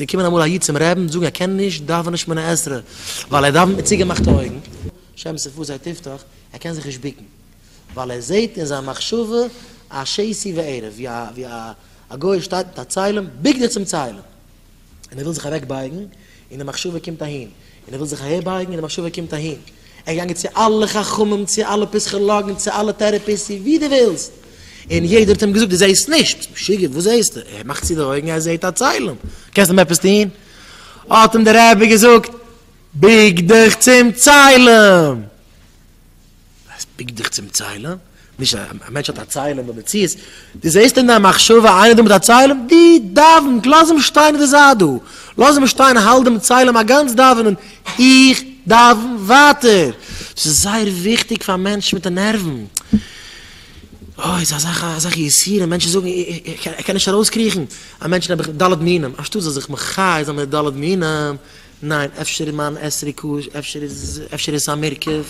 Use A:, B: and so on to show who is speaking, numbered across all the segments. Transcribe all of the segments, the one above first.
A: ס'איז געקומען אמאל א איד צום רעבן זאגן ער קען נישט דאווענען שמונה עשרה ווייל ער דאווענט מיט צוגעמאכטע אויגן, שם שפתי תפתח, ער קען זיך נישט בוקן ווייל ער זעט אין זיין מחשבה א שתי וערב ווי א גוי שטייט מיט א צלם, בוק דיך צום צלם! און ער וויל זיך אוועק בייגן, און די מחשבה קומט אהין, און ער וויל זיך אהער בייגן, און די מחשבה קומט אהין. ער איז געגאנגען צו אלע חכמים, צו אלע פסיכאלאגן, צו אלע therapists, צו ווי דו ווילסט, און יעדער האט אים געזאגט, דו זעסט נישט, ביסט משוגע, וואס זעסטו? ער מאכט צו די אויגן, ער זעט א צלם, קענסט אים עפעס טון? האט אים דער רבי געזאגט, בוג דיך צום צלם! וואס בוג דיך צום צלם? נישט א מענטש האט א צלם במציאות, דו זעסט אין דיין מחשבה איינער דא מיט א צלם, דו דאווען, לאז אים שטיין אין די זייט דא, לאז אים שטיין האלט דעם צלם א גאנץ דאווענען, איך דאווען ווייטער, ס'איז זייער וויכטיג פאר מענטשן מיט די נערוון, אוי ס'איז אזעלכע אזעלכע יסורים, מענטשן זאגן איך קען נישט ארויסקריכן, א מענטש נעבעך ד' מינים, אנשטאט זאל זיך מחיה זיין מיט די ד' מינים, ניין, אפשר איז מיין אתרוג כשר, אפשר איז, אפשר איז עס א מורכב,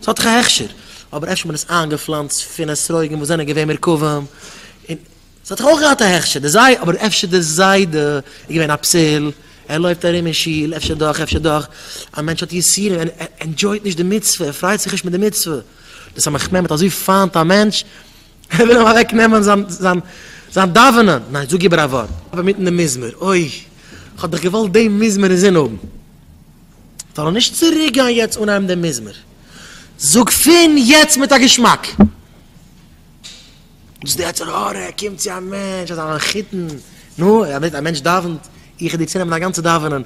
A: ס'האט דאך א הכשר, אבער אפשר האט מען עס איינגעפלאנצט פון אתרוגים וואס זענען געווען מורכבים, און ס'האט דאך אויך געהאט א הכשר, די זיי, אבער אפשר די זיידע איז געווען א פסול, ער לויפט ארום אין שול, אפשר דאך, אפשר דאך, א מענטש האט יסורים, ער enjoy ט נישט די מצוה, ער פרייט זיך נישט מיט די מצוה, דאס סמך מם האט אזוי פיינט א מענטש, ער וויל אים אוועק נעמען זיין זיין זיין דאווענען, ניין זאג איבער א ווארט. אבער מיטן די מזמור, אוי, כ'האב דאך געוואלט דעם מזמור אינזין האבן. זאל ער נישט צוריק גיין יעצט אנהייבן דעם מזמור. זאג פון יעצט מיט א געשמאק. דאס איז די יצר הרע, קומט צו א מענטש אזא מחותן, נו, א מענטש דאווענט, איך וועל דיר צונעמען א גאנצע דאווענען,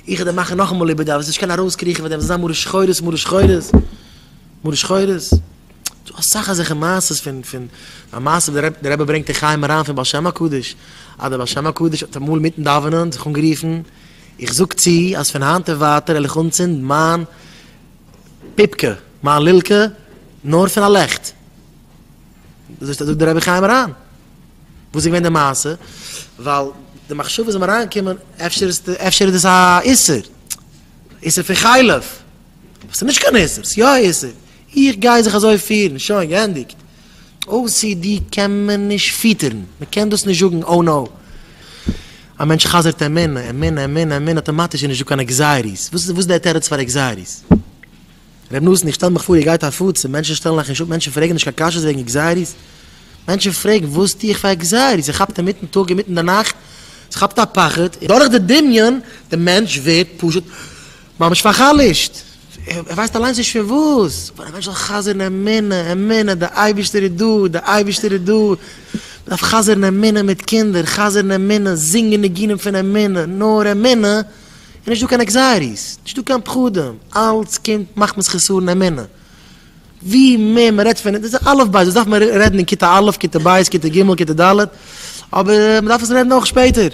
A: איך וועל דיר מאכן נאכאמאל איבער דאווענען, וועסט נישט קענען ארויסקריכן פון דעם, ס'זאל זיין מרה שחורות מרה שחורות, מרה שחורות. ס'דא אסאך אזעלכע מעשות פון פון א מעשה וואס דער רבי ברענגט אין חיי מוהר"ן פון בעל שם הקדוש, אז דער בעל שם הקדוש האט אמאל מיטן דאווענען זיך אנגערופן, איך זאג צו אז פון היינט און ווייטער וועל איך אנצינדן מיין פיפקע, מיין לילקע, נאר פון א לעכט. אזוי זאגט דער רבי חיי מוהר"ן. וואס איז געווען די מעשה? ווייל די מחשבה איז אים אריינגעקומען, אפשר איז אפשר איז דאס א איסור, איסור פון חלב. אבער ס'איז נישט קיין איסור, ס'איז יא א איסור. איך גיי זיך אזוי פירן, שוין, געענדיגט. OCD קען מען נישט פיטערן, מען קען דאס נישט זאגן oh no. א מענטש חזר'ט אמונה, אמונה, אמונה, אמונה, אטאמאטיש איז נישטא קיין anxieties. וואס איז דער תירוץ פאר anxieties? ר' נתן, איך שטעל מיך פאר איר גייט הפצה, מענטשן שטעלן אייך נישט אפ, מענטשן פרעגן נישט קיין קשיות וועגן anxieties. מענטשן פרעגן וואס טו איך פאר anxieties, ער כאפט אינמיטן טאג, אינמיטן די נאכט, עס כאפט א פחד, דורך די דמיון, די מענטש ווערט פשוט ממש פאר'חלש'ט, ער ווייסט אליינס נישט פון וואס, אבער א מענטש זאל חזר'ן אמונה, אמונה, די אייבערשטער איז דא, די אייבערשטער איז דא, מען דארף חזר'ן אמונה מיט קינדער, חזר'ן אמונה, זינגען ניגונים פון אמונה, נאר אמונה, איז נישטא קיין anxieties, נישטא קיין פחדים, אלץ קומט מחמת חסרון אמונה, ווי מער מען רעדט פון, דאס איז אלף בית, דאס דארף מען רעדן אין כיתה א', כיתה ב', כיתה ג', כיתה ד', אבער מען דארף עס רעדן אויך שפעטער.